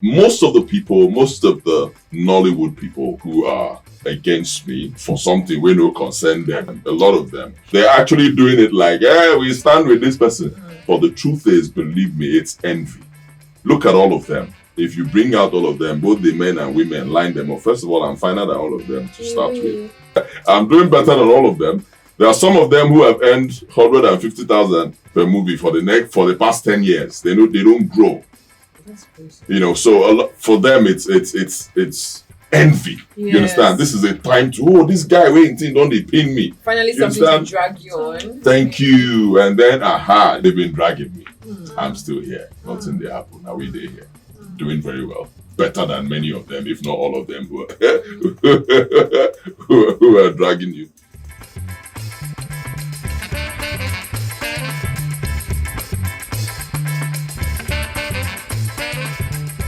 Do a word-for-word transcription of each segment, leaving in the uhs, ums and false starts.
Most of the people, most of the Nollywood people who are against me for something wey no concern them, a lot of them, they're actually doing it like, "Hey, we stand with this person." But the truth is, believe me, it's envy. Look at all of them. If you bring out all of them, both the men and women, line them up. First of all, I'm finding out all of them to start with. I'm doing better than all of them. There are some of them who have earned hundred and fifty thousand per movie for the next, for the past ten years. They know they don't grow. That's crazy. You know, so a lot for them, it's it's it's it's envy. You understand? This is a time to, "Oh, this guy waiting don't they pin me." Finally, You something to understand? Drag you on. Thank you. And then, aha, they've been dragging me. I'm still here. Nothing they happen. Now we there here. Doing very well. Better than many of them, if not all of them, who are, who are, who are dragging you.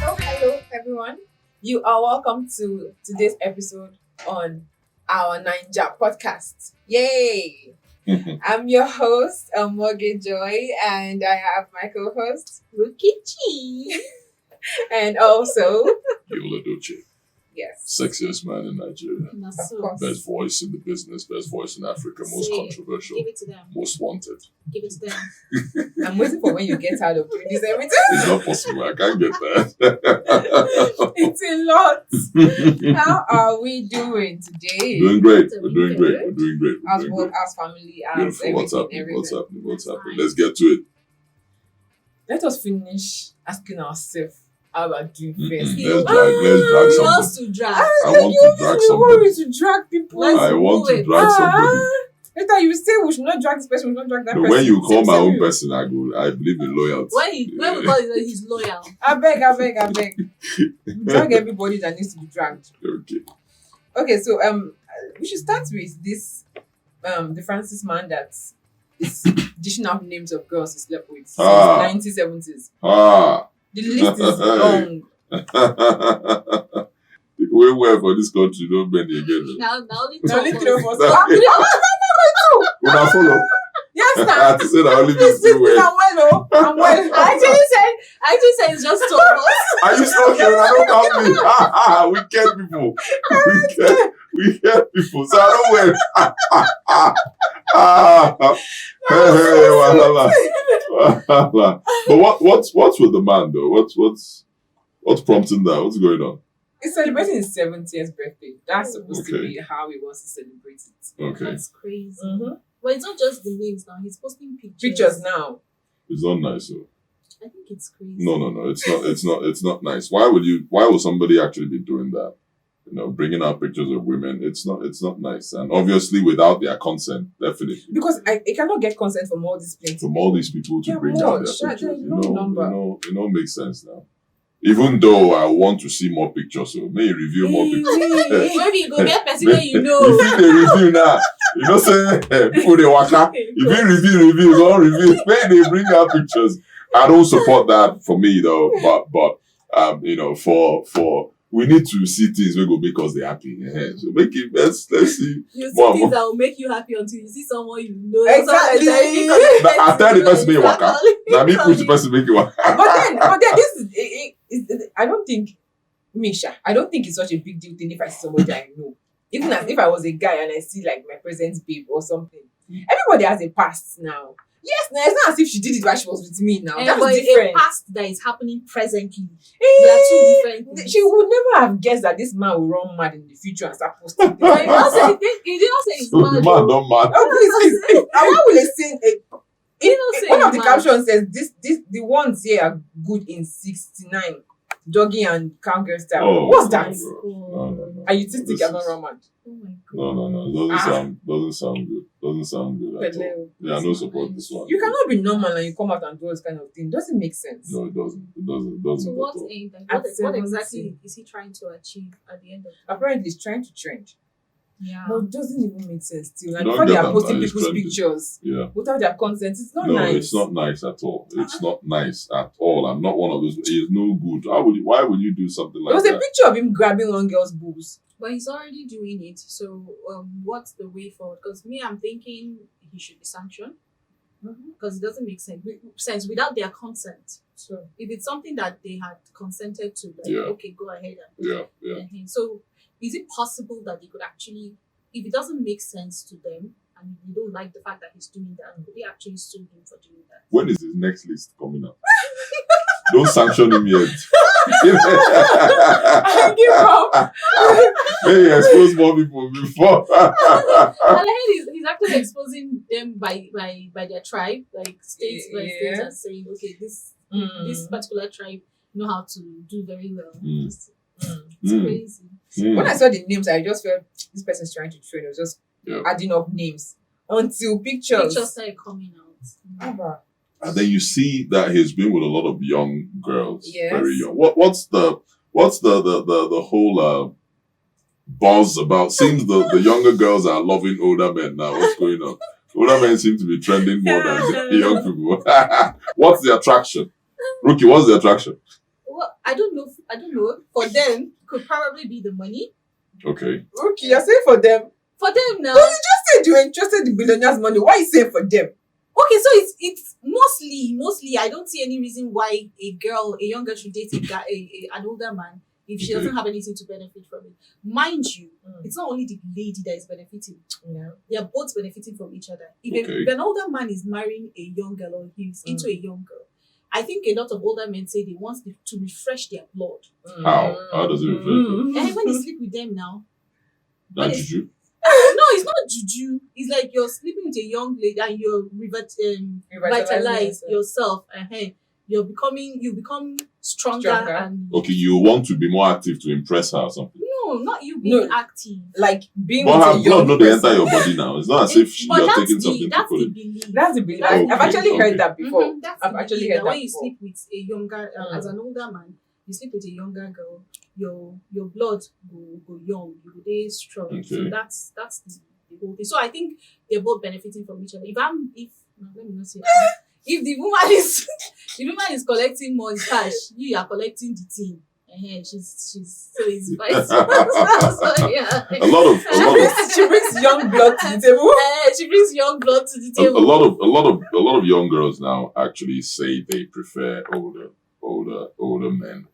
So, hello, everyone. You are welcome to today's episode on our Naija podcast. Yay! I'm your host, Omoge Joy, and I have my co-host, Rikichi. And also, Yola Doche, yes, sexiest man in Nigeria. Na of so. Course. Best voice in the business, best voice in Africa, most Say it. Controversial, Give it to them. Most wanted. Give it to them. I'm waiting for when you get out of doing this everything. It's not possible. I can't get that. It's a lot. How are we doing today? Doing great. So We're we doing good. Great. We're doing great. We're As doing well great. As family, as Beautiful. What's everything, happening? What's everything. Happening? What's That's happening? fine. Let's get to it. Let us finish asking ourselves how we're doing Mm-mm. first. Let's drag. Let's drag He something. loves to drag. I want to drag You somebody. want me to drag people? Let's I want do to it. Drag somebody. Ah, later you say we should not drag this person, we should not drag that No, person. when you call Same, my same own way. Person, I go. I believe in loyalty. When he when we call it, he's loyal. I beg, I beg, I beg. We drag everybody that needs to be dragged. Okay. Okay, so um, we should start with this um the Francis man that is dishing out names of girls he slept with since Ah. nineteen seventies. Ah. The list is long. People wey well for this country don't bend again. Now, now only Na only two three of of us. us. Una follow. Yes, now. I say that only Please, me please, please, well. I'm well, oh. I'm well. I actually said, I actually said it's just two of us. Are you sure? Okay, una don't count me. Wicked people. Wicked, wicked people. So I don't well. Ah, hey, hey, wahala. Wahala. But what, what's, what's with the man though? What's, what's, what's prompting that? What's going on? He's celebrating his seventieth birthday. That's supposed to Okay. be how he wants to celebrate it. Okay. That's crazy. Mm-hmm. But it's not just the names now. He's posting pictures. Pictures now. It's not nice though. I think it's crazy. No, no, no. It's not. It's not. It's not nice. Why would you? Why would somebody actually be doing that? You know, bringing out pictures of women. It's not. It's not nice. And obviously, without their consent, definitely. Because I, I cannot get consent from all these plenty From all people. these people to Yeah, bring more. out their Sure, pictures, there's you no know, number. You know, it don't make sense now. Even though I want to see more pictures, so may you reveal more pictures. Eh, Maybe you go get person May- where you know. If they reveal now, you know, say eh, people they waka. If you reveal, reveal, don't reveal. When they bring out pictures, I don't support that for me though. But but um, you know, for for we need to see things wey go make us dey happy. Eh, so make it let's let's see. You see Mom. Things that will make you happy until you see someone you know. Exactly. Someone that you connected But I tell the to. Person make you waka. Exactly. Now me push the person make you waka. But then, but then this is it, it, it, I don't think, Misha, I don't think it's such a big deal thing if I see somebody I know. Even as if I was a guy and I see like my present babe or something. Everybody has a past now. Yes, now it's not as if she did it while she was with me now. Eh, That's but different. A past that is happening presently. Eh, They are two different things. She would never have guessed that this man will run mad in the future and start posting things. But he did not say, he did not say he's So mad. The man don't mad. Oh, please, please. How will I say a He did not say One he's of the mad. Captions says this, this the ones here are good in sixty-nine, doggy and cowgirl style. Oh, What's that? No, no, no, no. Are you think This I'm is- not wrong, man? Oh my god. No, no, no. Doesn't Ah. sound doesn't sound good. Doesn't sound good at all. Pẹ̀lẹ́ o. Yeah, I don't support this one. You cannot be normal and you come out and do all this kind of thing. Doesn't make sense. No, it doesn't. It doesn't. It To doesn't what at all. end? Like, At what, what seventy. Exactly is he trying to achieve at the end of the day? Apparently, he's trying to trend. Yeah. But it doesn't even make sense still. You And don't before they get are that posting man, it's people's trending. Pictures Yeah. Without their consent, it's not No, nice. It's not nice at all. It's not nice at all. I'm not one of those. It's no good. How would you, why would you do something There like was a that? Picture of him grabbing one girl's boobs. But he's already doing it. So, um, what's the way forward? Because me, I'm thinking he should be sanctioned. because it doesn't make sense, sense without their consent. So If it's something that they had consented to, like, Yeah. okay, go ahead and Yeah, yeah. Mhm. So, is it possible that they could actually, if it doesn't make sense to them and you don't like the fact that he's doing that, could they actually sue him for doing that? When is his next list coming out? Don't sanction him yet. I give up. Hey, expose more people before. And I heard he's, he's actually exposing them by by by their tribe, like state by state, Yeah. and saying, okay, this Mm. this particular tribe know how to do very well. Mm. It's Mm. it's Mm. crazy. Mm. When I saw the names, I just felt this person's trying to train. It was just Yeah. adding up names until pictures. Pictures started coming out. Abba. And then you see that he's been with a lot of young girls, Yes. very young. What what's the what's the the the, the whole uh, buzz about? Seems the, the younger girls are loving older men now. What's going on? Older men seem to be trending more than the young people. What's the attraction? Rookie, what's the attraction? Well, I don't know. I don't know. For them, could probably be the money. Okay. Okay, you're saying for them. For them now. But you just said you entrusted the billionaire's money. Why you saying for them? Okay, so it's it's mostly mostly I don't see any reason why a girl, a young girl should date a guy, a, a, an older man if she Okay. doesn't have anything to benefit from it. Mind you, Mm. it's not only the lady that is benefiting; Yeah. they are both benefiting from each other. If, a, Okay. if an older man is marrying a young girl or he's into a young girl, I think a lot of older men say they want the, to refresh their blood. How? How does it refresh? Mm. And when you sleep with them now, That juju? No, it's not juju. It's like you're sleeping with a young lady and you're revit- um, Revitalizing vitalized yourself. Yourself. Uh-huh. You're becoming, you become stronger, Stronger. And Okay, you want to be more active to impress her or something. No, not you being No. active. Like being But with her a young blood no dey person. Enter your body now. It's not as if But you're that's taking the, something to that's put the it. belief. That's the belief. That's I've the actually belief. Heard that before. Mhm, that's I've the actually belief heard that that when you before. Sleep with a younger, uh, Mm. as an older man, you sleep with a younger girl, your your blood go go young, you go dey strong. So Okay. that's that's the, the whole thing. So I think they're both benefiting from each other. If I'm if no, let me not say that. If the woman is the woman is collecting money cash, you are collecting the thing. Uh-huh, she's she's so it's vice. So, yeah. A lot of a lot of She brings young blood to the table. Uh, she brings young blood to the a, a table. lot of a lot of a lot of young girls now actually say they prefer older older older men.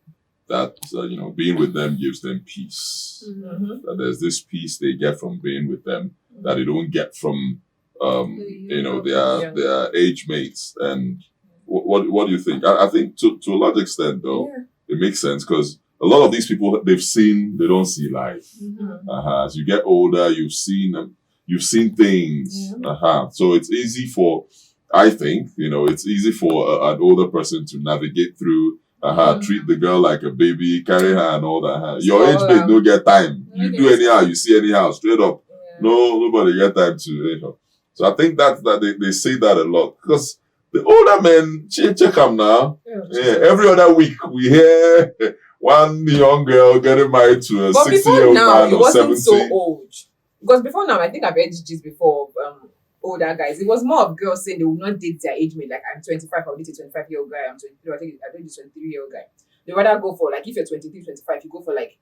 That uh, you know, being with them gives them peace. Mm. Mhm. That there's this peace they get from being with them that they don't get from um, you know, their Yeah. their age mates. And what, what what do you think? I, I think to to a large extent though, Yeah. It makes sense because a lot of these people, they've seen, they don't see life. Mhm. Uh-huh. As you get older, you've seen um, you've seen things. Yeah. Uh-huh. So it's easy for, I think, you know, it's easy for uh, an older person to navigate through. Uh-huh. Mm. Treat the girl like a baby, carry her and all that. Uh-huh. Your age Spoil mate her. No get time. No You get do time. Anyhow, you see anyhow, straight up. Yeah. No, nobody get time to anyhow. So I think that that they, they say that a lot because the older men, che- check them now. Yeah, Yeah, every other week we hear one young girl getting married to a But sixty before year old now, man it or wasn't seventy. So old. Because before now, I think I've heard this before of um, older guys. It was more of girls saying they will not date their age mate. Like, I'm twenty-five, I'll date a twenty-five year old guy. I'm twenty-three, I'll date, I'll date a twenty-three year old guy. They rather go for, like, if you're twenty-three, twenty-five, you go for like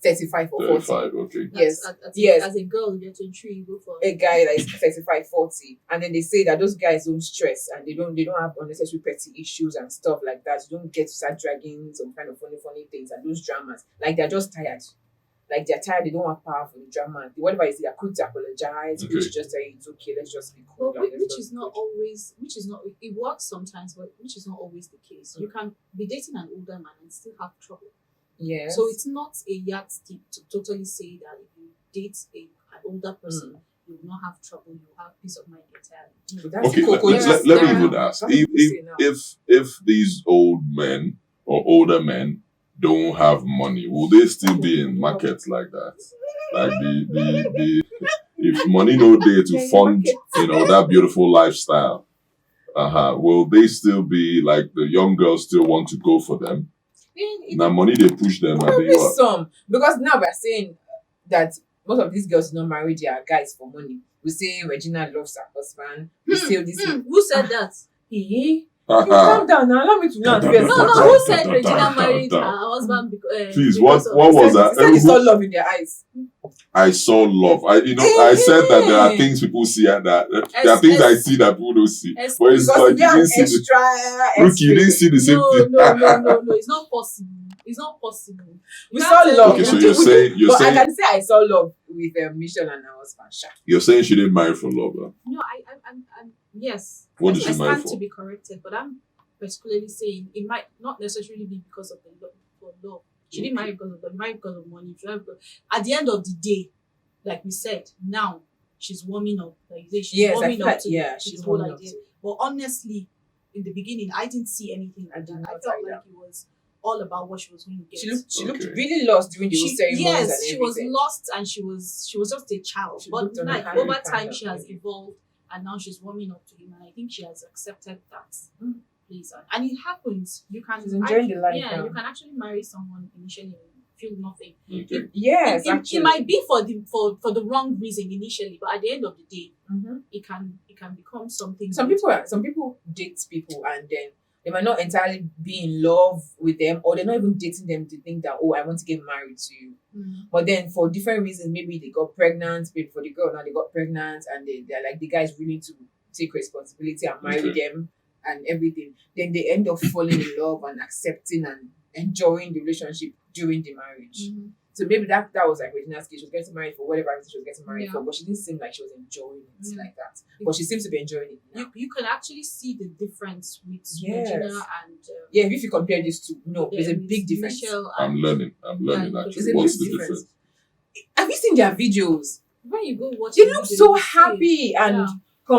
thirty-five or forty. Thirty-five, okay. Yes. As, as, Yes. As a girl, you're twenty-three, you go for A guy that is thirty-five, forty, and then they say that those guys don't stress and they don't they don't have unnecessary petty issues and stuff like that. You don't get to start dragging some kind of funny, funny things and those dramas. Like, they're just tired. Like, they're tired, they don't want power for the drama. Whatever you say, they're quick to apologize, quick Okay. to just tell you it's okay, let's just be cool. But And which, let's which just is not go. Always, which is not, it works sometimes, but which is not always the case. You can be dating an older man and still have trouble. Yes. So it's not a yardstick to totally say that if you date a, an older person, you will not have trouble, you will have peace of mind entirely. No. That's Okay, cool, let, cool. let, let, let me even Yeah. ask That's if, what you if, say now. if if these old men or older men don't have money, will they still be in markets like that? Like the the, the if money no dey to fund, you know, that beautiful lifestyle, uh-huh, will they still be like the young girls still want to go for them? Then it- Now money they push them, I Probably think what? Some, because now we're saying that most of these girls do not marry their guys for money. We say Regina loves her husband. We say this. Hmm, who said that? Eh? Uh-huh. Calm down now. Allow me to now. No, no, who said Regina married her husband? Because, uh, Please, because what- of what was sex? that? He said he saw love in their eyes. I saw love. I, you know, I said that there are Mhm. Things people see and that there are Ex- things I ex- see that people don't see. ex- But it's Because like you you get didn't see the extra Rookie, you didn't experience. See the same No, thing. no, no, no, no. It's not possible. It's not possible. We You saw can't love. tell Okay, so me you're that. Saying you're But I saying can say I saw love with um, Michelle and her husband, Sha. You're saying she didn't marry for love, huh? No, I, I, I'm, I'm, yes. What I, did she I marry stand for? To be corrected, but I'm particularly saying it might not necessarily be because of the love, for love. She didn't Okay. Marry because of love. Married because of money. She married because, at the end of the day, like we said, now she's warming up. Like you say, she's Yes, I warming feel up like, to, yeah, to she's the whole warming up idea. To it. But honestly, in the beginning, I didn't see anything I like did that. I not felt either. Like it was all about what she was going to get. She looked, she looked Okay. Really lost during the whole She, ceremonies yes, and she was everything. Lost and she was she was just a child. She But looked on a like happy over kind time, of she has baby. Evolved, and now she's warming up to him, and I think she has accepted that. Mm. Please, and, and it happens. You can She's enjoying actually, the life yeah, now. You can actually marry someone initially and feel nothing. Okay. Yes, it, it, actually. It might be for the for for the wrong reason initially, but at the end of the day, Mhm. It can it can become something. Some That people are, some people date people and then they might not entirely be in love with them, or they're not even dating them to think that, "Oh, I want to get married to you." Mm. But then for different reasons, maybe they got pregnant, maybe for the girl now they got pregnant and they, they're like, the guy is willing to take responsibility and marry Okay. Them and everything. Then they end up falling in love and accepting and enjoying the relationship during the marriage. Mhm. So maybe that that was like Regina's case. She was getting married for whatever reason she was getting married Yeah. For, but she didn't seem like she was enjoying it Mm. Like that. It- But she seems to be enjoying it now. You, you can actually see the difference with Yes. Regina and um, Yeah, if you compare these two, no, there's a um, big difference. Michelle I'm and Learning. I'm learning Yeah, actually. There's a What's big The Difference. Difference? Have you seen their videos? When you go watch, They the Look video, so you see it. Happy and Yeah.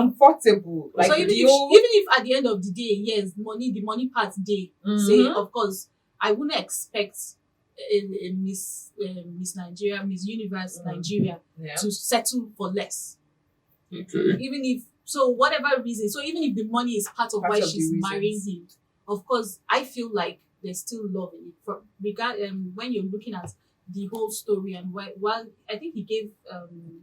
Comfortable. Like So even the if, whole even if at the end of the day, yes, money, the money part day, say, Mhm. Of course, I wouldn't expect a, a Miss um, Miss Nigeria, Miss Universe Mm. Nigeria Yeah. To settle for less. Okay. Even if, so whatever reason, so even if the money is part of Part why of the she's reasons. Marrying him, of course, I feel like there's still love in it. From regard um, When you're looking at the whole story and why, while I think he gave um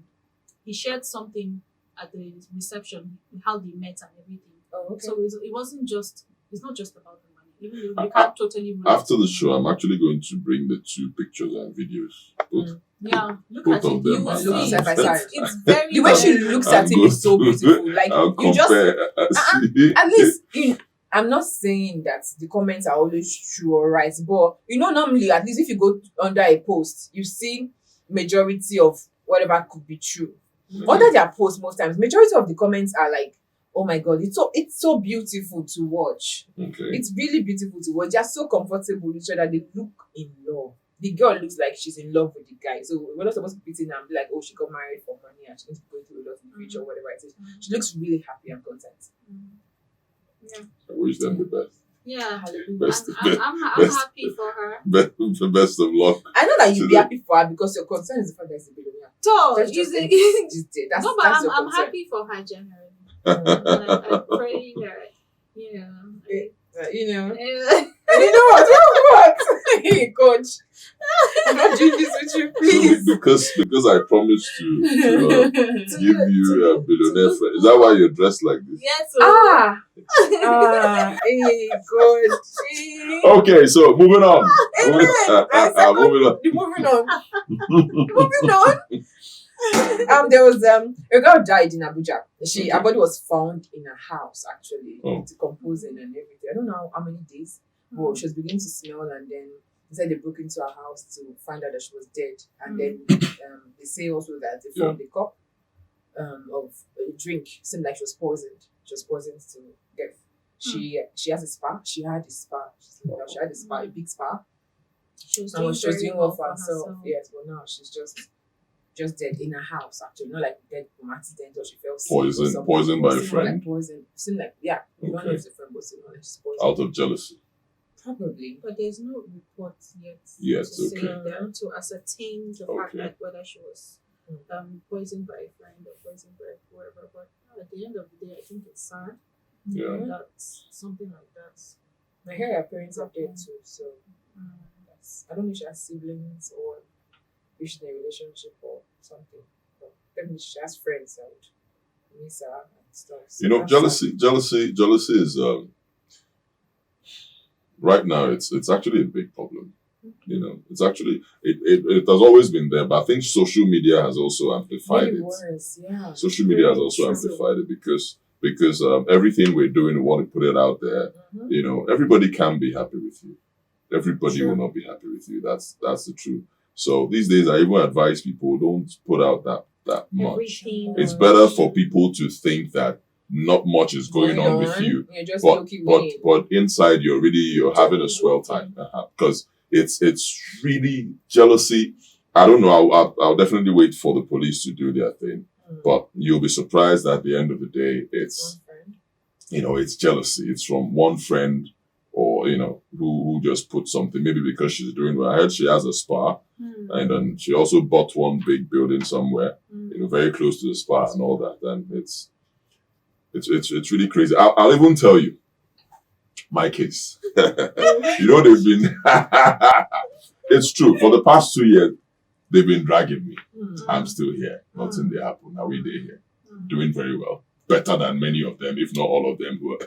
he shared something at the reception, how they met and everything. Oh, okay. So it's, it wasn't just it's not just about the money. Even though I- you can't totally rule out After the the show, money. I'm actually going to bring the two pictures and videos. Both, Mm. Yeah, look both at Of it. them You will and, see Look it. side by side. It's, it's very The way she very- looks and at him go is so through Beautiful. Like and you just Compare. And uh-uh, see. At least in, I'm not saying that the comments are always true or right, but you know, normally, at least if you go under a post, you see majority of whatever could be true. Mhm. Under their post, most times, majority of the comments are like, "Oh my God, it's so it's so beautiful to watch. Okay. It's really beautiful to watch. They're so comfortable with each other. They look in love. The girl looks like she's in love with the guy. So we're not supposed to be sitting and be like, oh, she got married for money and she's going to be going through a lot in the future, whatever it is. She looks really happy and content." Mm. Yeah. I wish them the best. Yeah. Hallelujah. Best, I'm, I'm, I'm, I'm best, happy for her. best, the best of luck. I know that you'll be Today. Happy for her because your concern is the fact that she's a billionaire. So, That's you just see, it. Just there. That's, No, but that's I'm, your I'm concern. Happy for her generally. Mm. Like, I'm praying that, you know. Uh, you know. eh, And you know what? What? What? Hey, coach. I'm not doing this with you, So please. because because I promised to, to uh, give you a billionaire friend. Is that why you're dressed like this? Yes. Ah. Ah. Hey, coach. Okay, so moving on. Hey, Moving, I said moving on. The moving on. Moving on. Um, there was um a girl died in Abuja. She Her body was found in her house actually, Oh. Decomposing and everything. I don't know how many days, but she was beginning to smell, and then they said they broke into her house to find out that she was dead. And Mm. Then um, they say also that they Yeah. Found a cup um of a drink. Seemed like she was poisoned. She was poisoned to death. She she has a spa. She had a spa. She said that she had a spa, a big spa, She was and doing, was, she was very doing well well for herself. Yes, but now she's just just dead in her house. Actually, not like dead from accident or she fell sick or Poison, something. Poisoned by a It's more friend. Like poison. Seemed like, yeah, we don't know Okay. If it's a friend, but seemed like she's poisoned. Out of jealousy. Probably. But there's no report yet. Yes, To say okay. That, to ascertain the fact Okay. Like whether she was Mm. um poisoned by a friend or poisoned by whoever. But at the end of the day, I think it's sad. Yeah. That's something like that. I hear her parents are dead too, so Mm. that's, I don't know if she has siblings or if she's in a relationship or something. But definitely she has friends and miss her and stuff. So You know, that's jealousy, jealousy, jealousy is um right now it's it's actually a big problem. You know, it's actually it, it, it has always been there, but I think social media has also amplified Made it it. Worse, yeah. Social media has also True. Amplified it because because um, everything we're doing, we want to put it out there. Mhm. You know, everybody can be happy with you. Everybody True. Will not be happy with you. That's that's the truth. So these days, I even advise people, don't put out that that much. Everything. It's better for people to think that not much is going on with you, You're just but looking but winning. But inside, you're really you're having a swell time, because it's it's really jealousy. I don't know. I'll, I'll, I'll definitely wait for the police to do their thing, Mm. But you'll be surprised at the end of the day. It's One friend. You know, it's jealousy. It's from one friend, or you know, who who just put something, maybe because she's doing well. I heard she has a spa, Mm. And then she also bought one big building somewhere, Mm. You know, very close to the spa and all that. And it's it's it's it's really crazy. I'll, I'll even tell you my case. You know, they've been it's true, for the past two years they've been dragging me. Mm. I'm still here. Nothing Mm. They happen. Now we there here, Mm. Doing very well, better than many of them, if not all of them who are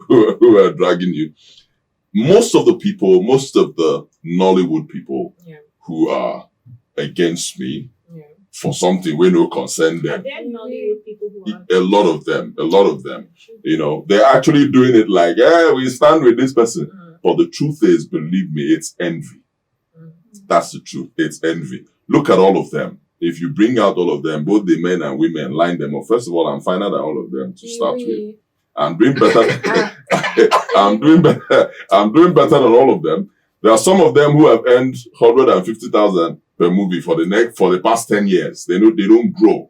who, who are dragging you. Most of the people, most of the Nollywood people Yeah. Who are against me Yeah. For something wey no concern them. Then Nollywood people who are A lot of them, a lot of them, you know, they're actually doing it like, "Yeah, we stand with this person." Mm. But the truth is, believe me, it's envy. Mm. That's the truth. It's envy. Look at all of them. If you bring out all of them, both the men and women, line them up. First of all, I'm finer than all of them to start with. I'm doing better. I'm doing better. I'm doing better than all of them. There are some of them who have earned hundred and fifty thousand per movie for the next for the past ten years. They know they don't grow.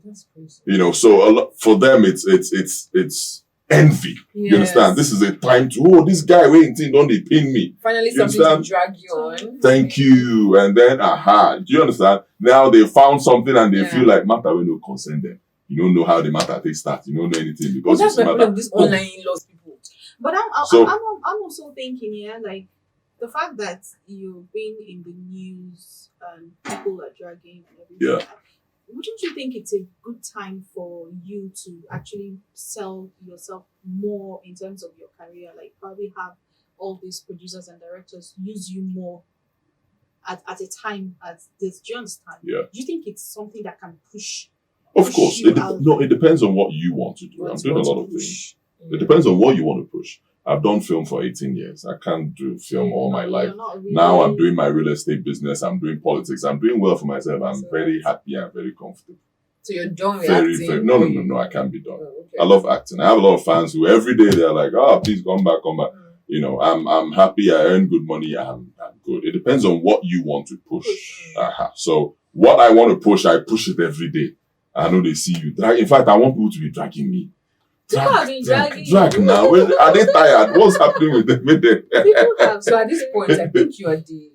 That's crazy. You know, so a lot for them, it's it's it's it's envy. You understand? This is a time to, "Oh, this guy waiting don't they pin me." Finally, You something to understand? Drag you on. Thank you. And then, aha, do you understand? Now they found something and they Yeah. Feel like matter will not concern them. You don't know how the matter they start. You don't know anything But because that's it's my matter. Problem. This online lost people. But I'm, I'm, So- I'm, I'm also thinking, yeah, like the fact that you've been in the news and people are dragging and everything. Yeah. Wouldn't you think it's a good time for you to actually sell yourself more in terms of your career? Like probably have all these producers and directors use you more at, at a time as this. Do you understand? Yeah. Do you think it's something that can push? Of Push course, you it de- out. No, it depends on what you want to do. What I'm you doing a want lot to of things. push. It depends on what you want to push. I've done film for eighteen years. I can't do film all my life. You're not really- Now I'm doing my real estate business. I'm doing politics. I'm doing well for myself. I'm So- very happy and very comfortable. So you're done with Very, acting. very. No, no, no, no. I can't be done. Oh, okay. I love acting. I have a lot of fans who every day they're like, "Oh, please come back, come back." Mm. You know, I'm I'm happy. I earn good money. I'm I'm good. It depends on what you want to push. Push. Uh-huh. So what I want to push, I push it every day. I know they see you drag. In fact, I want people to be dragging me. People have been drag, dragging drag you. Now. Well, are they tired? What's happening with them? With them? People have. So at this point, I think you are the.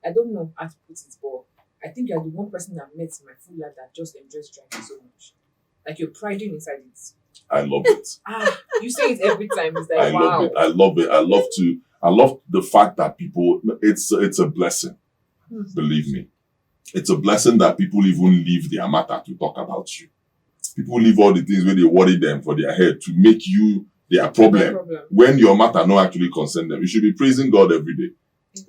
I don't know how to put it, but I think you are the one person I've met in my full life that just enjoys dragging so much. Like you're priding inside it. I love it. Ah, you say it every time. It's like, I wow. Love it. I love it. I love to. I love the fact that people. It's it's a blessing. Hmm. Believe me, it's a blessing that people even leave their matter to talk about you. People leave all the things where they worry them for their head to make you their problem. No problem. When your matter no actually concern them, you should be praising God every day.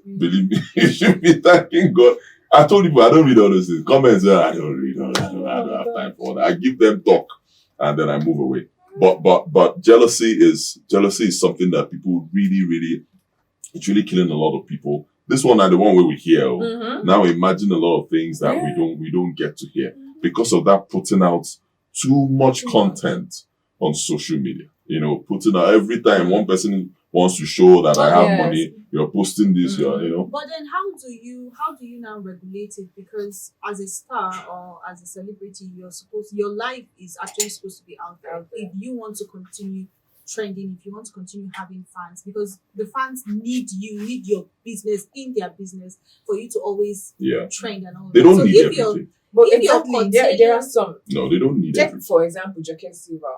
Mhm. Believe me, you should be thanking God. I told people I don't read all those things. Comments, "Ah, I don't read all those things. I don't have time for that." I give them talk and then I move away. But but but jealousy is jealousy is something that people really, really, it's really killing a lot of people. This one are the one where we hear. Oh. Mhm. Now imagine a lot of things that we Yeah. Don't we don't get to hear because of that putting out too much Too much. Content on social media. You know, putting out every time one person wants to show that I have Yes. Money, you're posting this, you're, Mm. you know. But then, how do you how do you now regulate it? Because as a star or as a celebrity, you're supposed your life is actually supposed to be out there. Out there. If you want to continue trending, if you want to continue having fans, because the fans need you, need your business in their business for you to always Yeah. Trend and all They that. Don't So need if you're Everything. But If you're exactly, there, there are some. No, they don't need Take, everything. For example, Joke Silva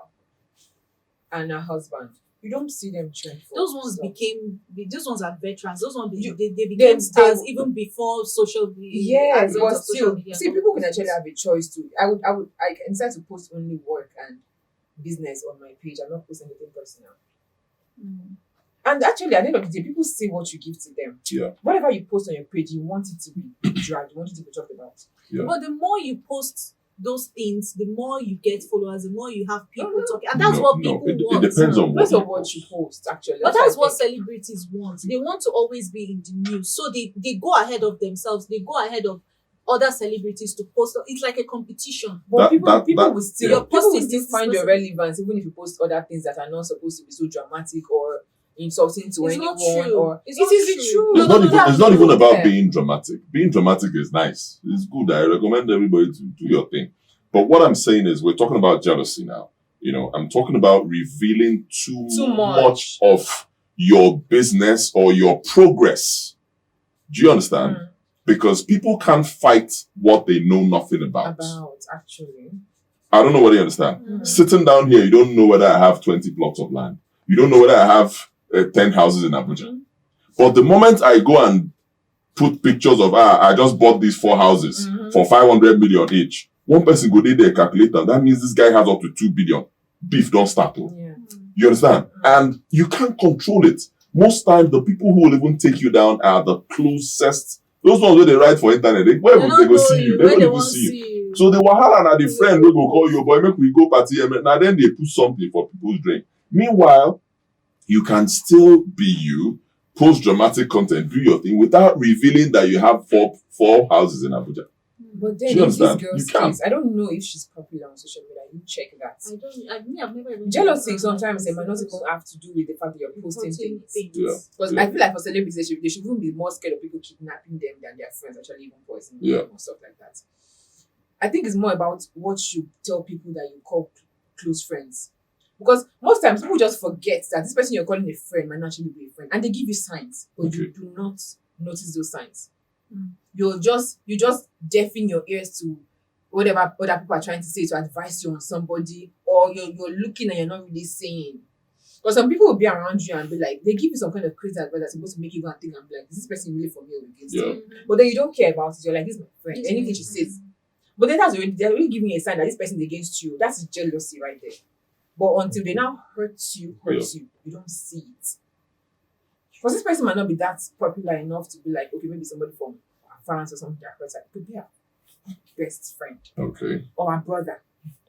and her husband. You don't see them trend. For Those ones stuff. Became the- those ones are veterans. Those ones they, You- they, they they- became stars they- even before social media. Yes, advent but of social still, media see, and all people that. Can actually have a choice to. I would, I would, I can decide to post only work and business on my page. I'm not posting anything personal. Mm. And actually, at the end of the day, people see what you give to them. Yeah. Whatever you post on your page, you want it to be dragged, you want it to be talked about. Yeah. But the more you post those things, the more you get followers, the more you have people No, no. talking, and that's No, what no, people it, it want. depends on what Based you on what post. You post, actually. But what that's I what think. Celebrities want. They want to always be in the news, so they they go ahead of themselves. They go ahead of other celebrities to post. It's like a competition. But That- people, that- people that- will still You're people will posting still this, find this your person. relevance even if you post other things that are not supposed to be so dramatic or insulting to It's anyone. not true. Or It's it not is true. true. No, It's no, not no, even. no, It's not no, even about Yeah. being dramatic. Being dramatic is nice. It's good. I recommend everybody to do your thing. But what I'm saying is, we're talking about jealousy now. You know, I'm talking about revealing too, Too much. Of your business or your progress. Do you understand? Mm. Because people can't fight what they know nothing about. About actually. I don't know whether you understand. Mm. Sitting down here, you don't know whether I have twenty plots of land. You don't know whether I have uh, ten houses in Abuja. Mhm. But the moment I go and put pictures of, ah, I just bought these four houses Mhm. for five hundred million each, one person go dey there calculate am. That means this guy has up to two billion. Beef don start o. Yeah. You understand? And you can't control it. Most times, the people who will even take you down are the closest. Those ones where they write for internet, they, where They will don't they go know see you? you. They Where don't they even want see you. see you. So they wahala na the friend wey go call you, boy, make we go party. Eh, now then they put something for people's drink. Meanwhile, you can still be you, post dramatic content, do your thing without revealing that you have four four houses in Abuja. But Do then you in this understand? girl's You can't. Case, I don't know if she's popular on social media. You check that. I don't. I mean, I've never even. Jealousy Heard sometimes it about might not this. Even have to do with the fact that you're posting Posting things. Things. Yeah. Because Yeah. I feel like for celebrities, they should, they should even be more scared of people kidnapping them than their friends actually even poisoning Yeah. them or stuff like that. I think it's more about what you tell people that you call cl- close friends. Because most times people just forget that this person you're calling a friend might not actually be a friend, and they give you signs, but you Okay. Do not notice those signs. Mm. You're just you just deafen your ears to whatever other people are trying to say to advise you on somebody, or you're you're looking and you're not really saying. Because some people will be around you and be like, they give you some kind of crazy advice that's supposed to make you go and think and be like, is this person really for me or against Yeah. me? But then you don't care about it. You're like, this is my friend. This is Anything my she friend. Says. But then that's already, they're already giving you a sign that this person is against you. That's jealousy right there. But until they now hurt you, hurt Yeah. You, you don't see it. Because this person might not be that popular enough to be like, okay, maybe somebody from France or something that hurts her. It could be her best friend Okay. Or her brother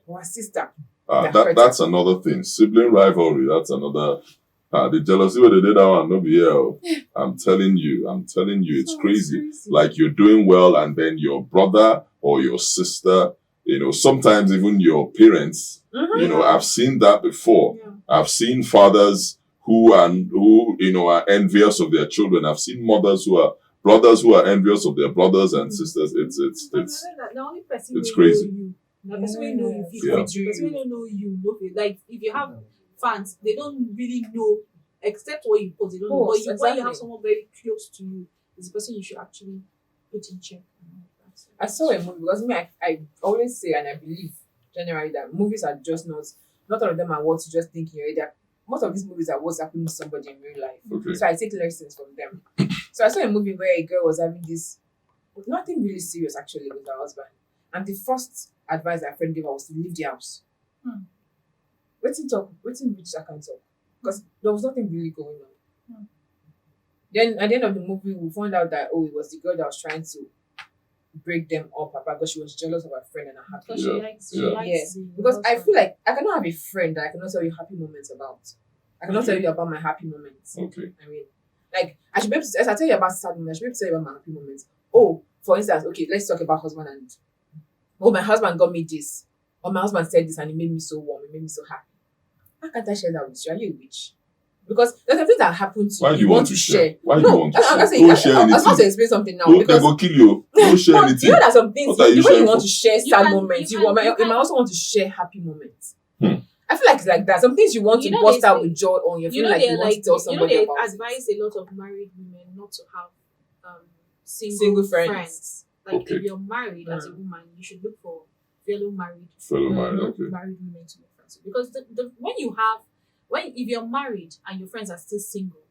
or her sister. Ah, They're that hurting. That's another thing. Sibling rivalry. That's another. Ah, the jealousy where they did that one, no be here. Oh. I'm telling you, I'm telling you, it's So crazy. Crazy. Like you're doing well, and then your brother or your sister, you know, sometimes even your parents. Mhm. You know, I've seen that before. Yeah. I've seen fathers who are who you know are envious of their children. I've seen mothers who are brothers who are envious of their brothers and Mm. sisters. It's it's But it's the, the only person it's wey crazy. Know you, the person wey know you fit Yeah. fit you. Person wey no know you, no fit. Like if you have fans, they don't really know except what you post. They don't know. But Post, you, when you have exactly. Someone very close to you, it's the person you should actually put in check. I saw a movie because me, I, I always say and I believe generally that movies are just not, not all of them are what you just think in your head. They're- Most of these movies are what's happening to somebody in real life. Okay. So I take lessons from them. So I saw a movie where a girl was having this, nothing really serious actually with her husband. And the first advice that friend gave her was to leave the house. Hmm. Wetin talk, wetin reach that kind talk? Because there was nothing really going on. Hmm. Then at the end of the movie, we found out that, oh, it was the girl that was trying to break them up, Papa, because she was jealous of her friend and her happy. Because Yeah, she likes, she yeah. likes Yes, the because I husband. Feel like I cannot have a friend that I cannot tell you happy moments about. I cannot tell you about my happy moments. Okay. I mean, like I should be able to. As I tell you about sad moments, I should be able to tell you about my happy moments. Oh, for instance, okay, let's talk about husband and. Oh, my husband got me this, or my husband said this and it made me so warm, it made me so happy. How can't I share that with you? Are you a witch? Because there's something that happened to Why you. do you You want want to to share? Share. Why do No, you want to I'm share? not saying. Don't I, share I, I was about anything. To explain something now Don't, they because go kill you. Don't share no, anything. You know that some things What are the you way sharing You want for? To share You sad can- moments, you you, can- might, you you can- might also want to share happy moments. Hmm. I feel like it's like that. Some things you want You to know burst they out say- with joy on. You You feel know like they you want like to tell you know somebody they about it. Advise a lot of married women not to have um single, Single friends. Friends. Like Okay. If you're married as a Mm. Woman, you should look for fellow married Fellow married. Mhm. Okay. Married women to your friends because the, the when you have when if you're married and your friends are still single,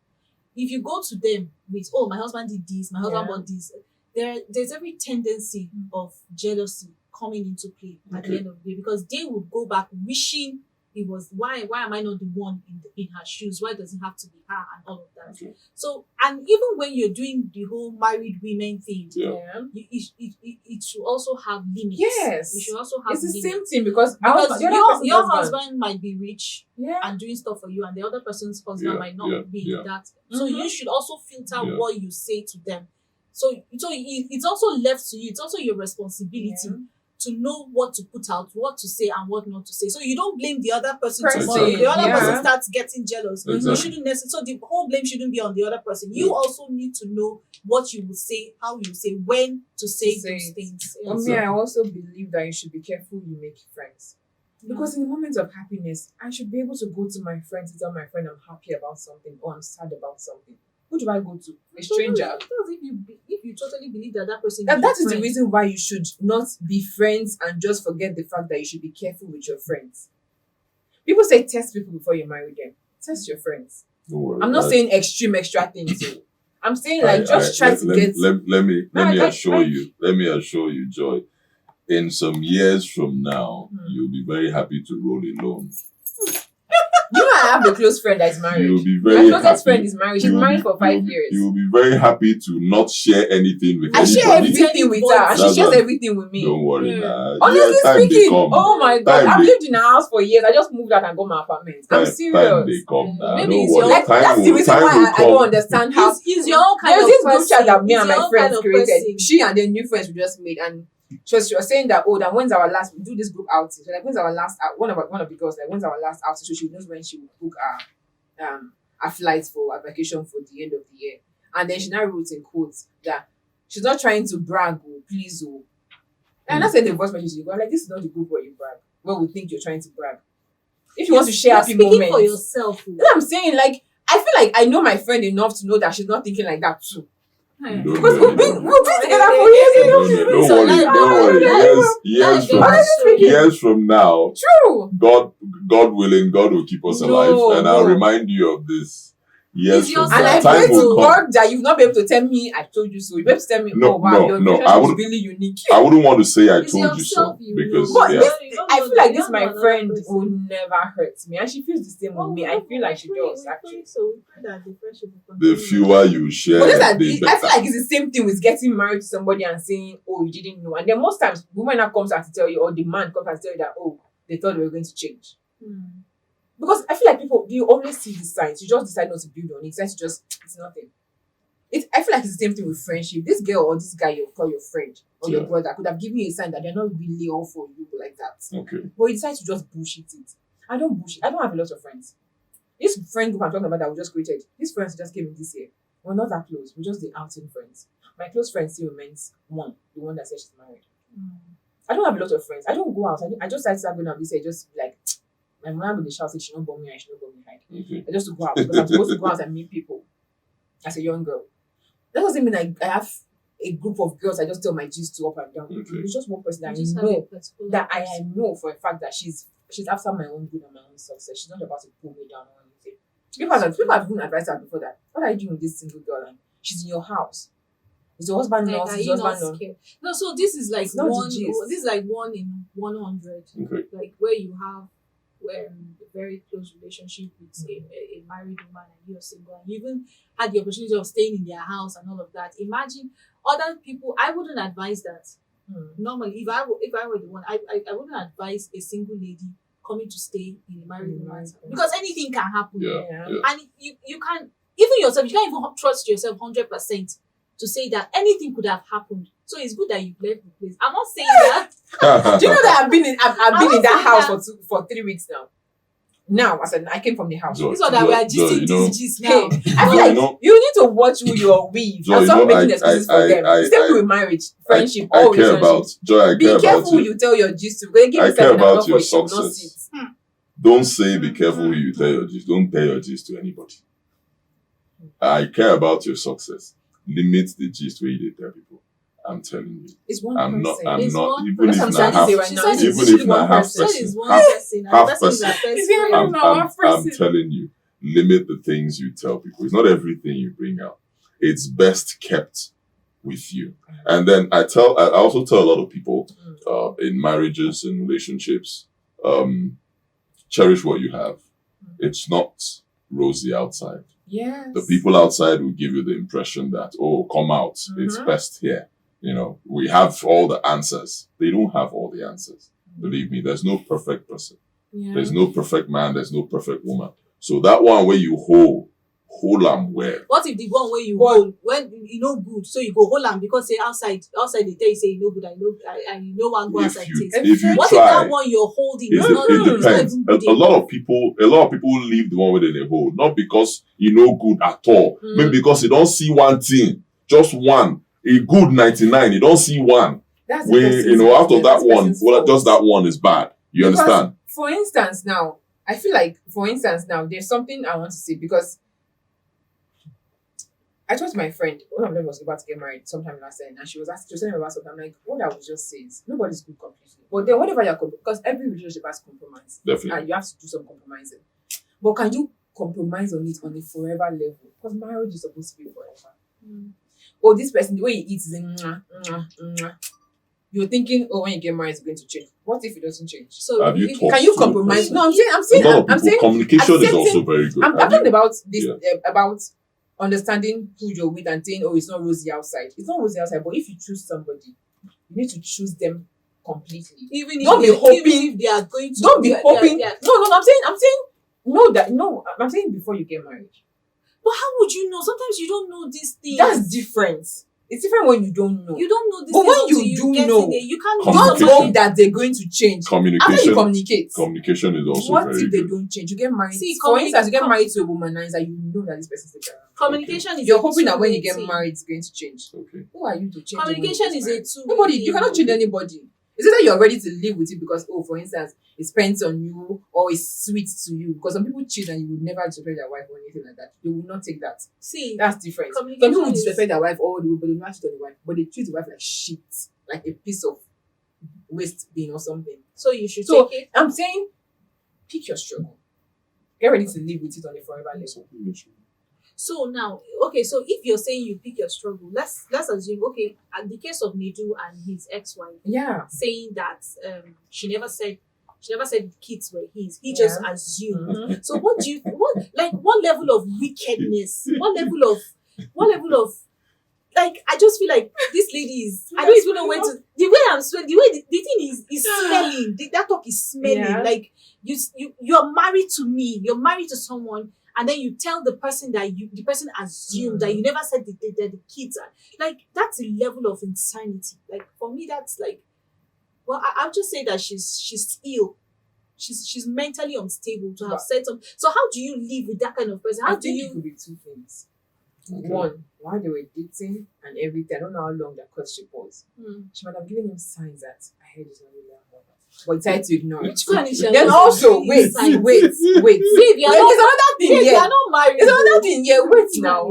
if you go to them with oh my husband did this, my husband Yeah. Bought this, there there's every tendency of jealousy coming into play at Okay. The end of the day because they would go back wishing It was, why why am I not the one in the, in her shoes? Why does it have to be her and all of that? Okay. So, and even when you're doing the whole married women thing, Yeah. Yeah. you, it, it, it, it should also have limits. Yes. You should also have It's the limits. Same thing because our Because husband, the other your, person's your husband. Husband might be rich Yeah. and doing stuff for you, and the other person's husband Yeah, might not yeah, be yeah. That. So Mhm. You should also filter Yeah. what you say to them. So so it, it's also left to you. It's also your responsibility Yeah. to know what to put out, what to say, and what not to say. So you don't blame the other person too Person, much. The other yeah. person starts getting jealous. You Exactly. Shouldn't necessarily. So the whole blame shouldn't be on the other person. You Yeah. Also need to know what you will say, how you say, when to say To say those it. Things. For me, I also believe that you should be careful you make friends. Because in the moment of happiness, I should be able to go to my friend to tell my friend I'm happy about something or I'm sad about something. Who do I go to? A stranger. Because if you be- if you totally believe that that person That, is that your is the friend, reason why you should not be friends and just forget the fact that you should be careful with your friends. People say test people before you marry them. Test your friends. Don't worry. I'm not I- saying extreme extra things. Oh. I'm saying I- like just I- try let, to let, get. let, let me let I- me I- assure I- you. Let me assure you, Joy. In some years from now, Hmm. You'll be very happy to roll alone. You know, I have a close friend that is married. You'll be My very closest happy. Friend is married. She's You'll married be- for five you'll be- years. You'll be very happy to not share anything with I share anybody. Everything with her, and she That's shares why- everything with me. Don't worry, Mm. nah. Honestly Yeah, time they speaking, come. Oh my god, Time I've they- lived in her house for years. I just moved out and got my apartment. Time, I'm time serious. they come now. Maybe Don't it's worry. your- Like, Time that's the will, reason time why will I, I come. Don't understand how. It's, it's your own kind There's of this group person. Chat that me It's and my your own friends kind of created. Person. She and the new friends we just made, and she was, she was saying that, oh, that when's our last? We do this group outing. So like, when's our last? Out, one of our, one of the girls, like, when's our last outing? So she knows when she will book our um our flights for our vacation for the end of the year. And then she now wrote in quotes that she's not trying to brag, oh, please, oh. And I sent a voice message to you, but like, this is not the group where you brag. Where we think you're trying to brag. If you want to share You're happy speaking moments, for yourself. Oh. You know what I'm saying? Like, I feel like I know my friend enough to know that she's not thinking like that too. You don't Because know we've been anything. we've been together for years. You don't know. Don't So, worry. like, Don't worry. like, Years, years like, from like, Honestly speaking, years from now, True. God God willing, God will keep us No, alive, and I'll no. Remind you of this. Years It's from your now, And I time pray to will come. God that you've not been able to tell me I told you so. You've been able to tell me, No, oh wow, no, your no, relationship I is would- Really unique. I wouldn't want to say I It's told you so yourself you because know. But yeah, this, You don't I know- feel like you this don't my know another Friend person. Will never hurt me, and she feels the same Well, with me. we I don't feel know. like she We does pray, actually. so we pray that the friendship will The continue. Fewer you share, But this, like, the it- I feel better. Like it's the same thing with getting married to somebody and saying, "Oh, you didn't know." And then most times, women now comes out to tell you, or the man comes out to tell you that, "Oh, they thought they were going to change." Hmm. Because I feel like people, they always see the signs. You just decide not to build on it. It's just, it's nothing. It, I feel like it's the same thing with friendship. This girl or this guy you call your friend or your Yeah. Brother could have given you a sign that they're not really all for you like that. Okay. But you decide to just bullshit it. I don't bullshit. I don't have a lot of friends. This friend group I'm talking about that we just created, these friends just came in this year. We're not that close. We're just the outing friends. My close friend still remains one, the one that says she's married. Hmm. I don't have a lot of friends. I don't go out. I, I just started going out this year. Just like, my mom would shout, say she don't bum me and she don't bum me hide. Okay. I just go out because I'm supposed to go out and meet people as a young girl. That doesn't mean I, I have a group of girls I just tell my gist to up and down. Okay. It's just one person that You just I have a know particular that I, I person. Know for a fact that she's she's after my own good and my own success. She's not about to pull me down or anything. People have people have even advised her before that. What are you doing with this single girl? And she's in your house. Is your husband Like, not? Are Is you your not husband not? Scared? No, so this is like It's not the one. gist. This is like one in one hundred. Okay. Like where you have um, a very close relationship with a, a, a married woman and you're single, and you even had the opportunity of staying in their house and all of that. Imagine other people. I wouldn't advise that. Hmm. Normally, if I were, if I were the one, I, I I wouldn't advise a single lady coming to stay in a married In a woman's married house because anything can happen. Yeah. Yeah. Yeah. And you you can't, even yourself, you can't even trust yourself hundred percent to say that anything could have happened. So it's good that you left the place. I'm not saying that. Do you know that I've been in I've, I've I been in don't that think house that- for two, for three weeks now? Now, as in, I came from the house. Joy, This one that Joy, we are Joy, you gisting know, this gist Hey, now. I feel Joy, like you know, you need to watch who you're with. Joy, And you stop know, making I- excuses I- for I- them. I- It's the same I- thing with marriage, I, friendship, I all care relationships. About Joy. I Be care careful about who you. You tell your gist to. They give I you care something about not your for you, you will not success. Sit. Don't say be careful who you tell your gist. Don't tell your gist to anybody. I care about your success. Limit the gist where you dey tell people. I'm telling you. It's one I'm not. Person. I'm It's not. one Even if person. na Sometimes half. they were not- She said Even it's if literally na one half person. She said person. It's one Half, person. half That person is person. affecting It's even her. I'm, not I'm, one I'm person. Telling you, limit the things you tell people. It's not everything you bring out. It's best kept with you. And then I tell, I also tell a lot of people uh, in marriages and relationships, um, Cherish what you have. It's not rosy outside. Yes. The people outside will give you the impression that, oh, come out, it's Mhm. best here. You know, we have all the answers. They don't have all the answers. Believe me, there's no perfect person. Yeah. There's no perfect man. There's no perfect woman. So that one where you hold, hold am well. What if the one where you But- hold when you know good, so you go hold am because say outside, outside they tell you say you know good and you know and you know one go If outside you taste. if you What try, if that one you're holding it, is not, it it's not depends. even A, good a lot enough? of people, a lot of people leave the one where they hold, not because you know good at all. Mm. Maybe because you don't see one thing, just one. A good ninety-nine, you don't see one. That's the When person's you know, fault. After Yeah, that that's the one, person's well, fault. Just that one is bad. You Because, understand? For instance, now I feel like, for instance, now there's something I want to say because I told my friend, one of them was about to get married sometime last year, and she was asking, she was telling me about something. I'm like, what I was just saying is nobody's good completely. But then whatever you're comp- because every relationship has compromise, Definitely. And you have to do some compromising. But can you compromise on it on a forever level? Because marriage is supposed to be forever. Mm. Oh, this person, the way he eats is mwah, mwah, mwah. You're thinking, oh, when you get married, it's going to change. What if it doesn't change? So Have you if- talked Can you to compromise? person? No, I'm saying, I'm A saying, lot of I'm people, saying, communication I'm is saying- also very good. I'm Have talking you- about this Yeah. uh, about understanding who you're with and saying, oh, it's not rosy outside. It's not rosy outside, but if you choose somebody, you need to choose them completely. even if Don't be they, hoping- even if they are going to Don't be they are- hoping. they are- No, no, no, I'm saying, I'm saying, no, that no, I'm saying before you get married. But how would you know? Sometimes you don't know these things. That's different. It's different when you don't know. You don't know this. But Things when until you you do get know, in there. You can't Don't know Communication. hope somebody. That they're going to change. After you Communication, communicate, communication is also What very if they good. Don't change? You get married. See, For instance, you get commu- married to a womanizer. You know that this person is a girl. Communication is You're a hoping that when you two-way get thing. Married, it's going to change. Okay. Who are you to change? Communication Anybody's is a mind? two. Nobody. You cannot change anybody. It's either you're ready to live with it because, oh, for instance, it spends on you or it's sweet to you. Because some people cheat and you would never disrespect their wife or anything like that. They will not take that. See, That's different. Some Communication people is- disrespect their wife all the way, but they will not cheat on the wife. But they treat the wife like shit, like a piece of waste bin or something. So you should So- take it. I'm saying, pick your struggle. Get ready to live with it on a forever level. So now, okay, so if you're saying you pick your struggle, let's let's assume, okay, at the case of Nedu and his ex-wife, Yeah. Saying that um she never said she never said the kids were his. He just Yeah. Assumed. Mhm. So what do you what like what level of wickedness? What level of what level of like I just feel like this lady is I don't even know where to the way I'm smelling the way the, the thing is is smelling the, that talk is smelling Yeah. Like you s- you you're married to me you're married to someone and then you tell the person that you the person assumed that you never said the, the, that the kids are like that's a level of insanity like for me that's like well I, I'll just say that she's she's ill she's she's mentally unstable to have But- said something so how do you live with that kind of person how I do think it you could be two things. Okay. One, while they were dating and everything, I don't know how long their courtship was. Mm. She might have given him signs that I heard is not really her mother. But he tried to ignore it. Which one is your Then mother? also, wait, Signs. wait, wait. Babe, you're Then not, there's another thing babe, here. You're not married. There's another Though. Thing here. Wait now.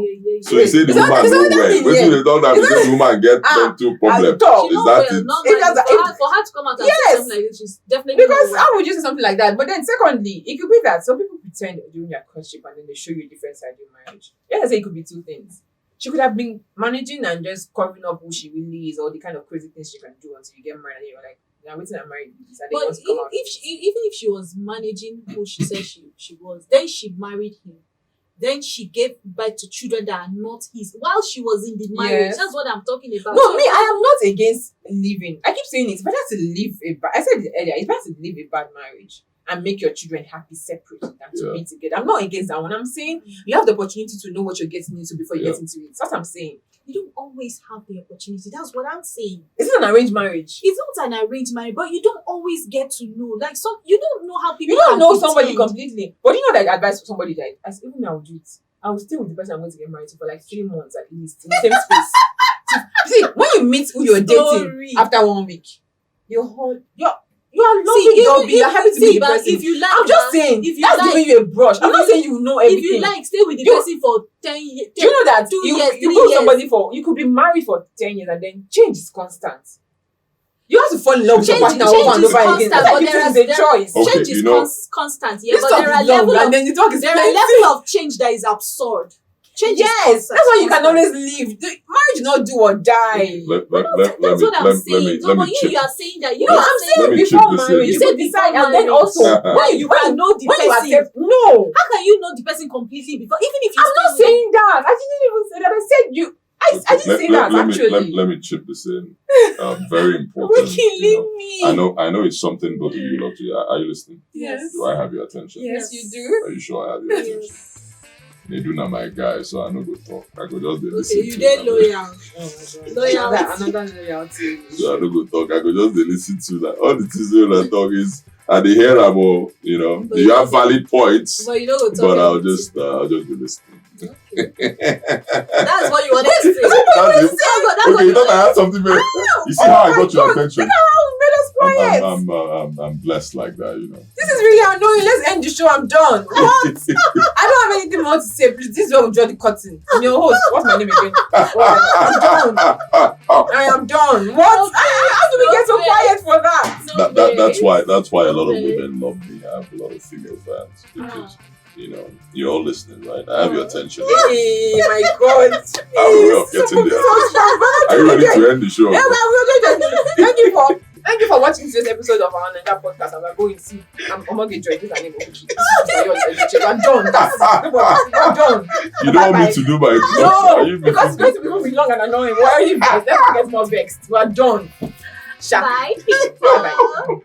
So you say the It's not- woman it's no not that well. thing Wetin here. dey talk that It's be say not- the woman get Ah, mental problem. At all. She's Is not that well, it? not If married. that's For the- her, for her to come out and Yes. say something like this, she's definitely Because not how well. Would you say something like that? But then, secondly, it could be that some people pretend during their courtship and then they show you a different side of marriage. Let's say it could be two things. She could have been managing and just covering up who she really is, or the kind of crazy things she can do until you get married. And you're like, now waiting and married with this, and they But want to come if, out. if she, even if she was managing who she said she she was, then she married him. Then she gave birth to children that are not his while she was in the marriage. Yes. That's what I'm talking about. No, So me, I am not against leaving. I keep saying it's better to leave a bad. I said it earlier. It's better to leave a bad marriage and make your children happy separate than to Yeah. be together. I'm not against that one. I'm saying you have the opportunity to know what you're getting into before you Yeah. Get into it. That's what I'm saying. You don't always have the opportunity. That's what I'm saying. Is it an arranged marriage? It's not an arranged marriage, but you don't always get to know. Like some, you don't know how people. You don't can know somebody pretend. Completely. But you know that advice to somebody that I, even I would do it. I will stay with the person I'm going to get married to for like three months at least in the same space. See, when you meet who you're dating Story. After one week, you're whole, you're you're See, loving even, Dobby, you're even, happy to see, be the but person. If you like, I'm just that, saying if you that's like, giving you a brush. I'm if not you- saying you know if everything. You like, stay with the You- person for ten years. Do you know that two you, years, you three go years. Somebody for you could be married for ten years and then change is constant. You have to fall in love with your Change, partner change over and is over again. Constant, That's why but you there think is, it's a there are, choice. Okay, change is you know. Cons- constant. Yeah, This but talk there are is long, level and of then you talk is there are plenty. Level of change that is absurd. Change his Yes, that's why you can always leave. The marriage not do or die. Let, let, No, let, let that's me, what I'm let, let saying. me, No, let me but you, chip. You are saying that. You No, are I'm saying saying Let me before chip this marriage. in. You said decide, and then also When when you you when, can know the when you person. Accept, no, How can you know the person completely before, even if you I'm not saying that. I didn't even say that. I said you. I, I didn't say let, that let me, actually. Let, let me chip this in. Um, very important. You're killing you know. me. I know, I know it's something both of you love to. Are, are you listening? Yes. Do I have your attention? Yes, you do. Are you sure I have your attention? They do not my guy, so I no go talk. I go just dey Okay, listen you to dey it. Loyal. Loyal. Another, another loyalty. So I no go talk. I go just dey listen to that. All the things wey una talk is, I dey hear am all. You know, But you have valid points, But you know, but I'll just, uh, I'll just be listening. That's what you wanted to say. That's it. That's what, that's Okay, what you you thought I wanted. Had something better. You see how I got your attention? Look at how you made us I'm, quiet. I'm, I'm, uh, I'm, I'm blessed like that, you know. This is really annoying. Let's end the show. I'm done. What? I don't have anything more to say. Please, this is where we draw the curtain. I'm your host. What's my name again? Whatever. I'm done. I am done. What? Ah, how do we get so quiet for that? That, that, that's Okay. why that's why a lot of Okay. women love me. I have a lot of female fans because, you know, you're all listening, right? I have your attention. Hey, my God. I'm well getting there. Are you ready to end the show? Yeah, well, we're going to thank you for thank you for watching today's episode of our Naija podcast. And we're going to see. I'm Omoge Joy. This is her name. Omoge. I'm done. That's, I'm done. You don't want me to do my introduction. Are No, you because it's making going to be long and annoying. Why are you vexed? Let's get more vexed. We're done. Sha. Bye, Bye-bye. People.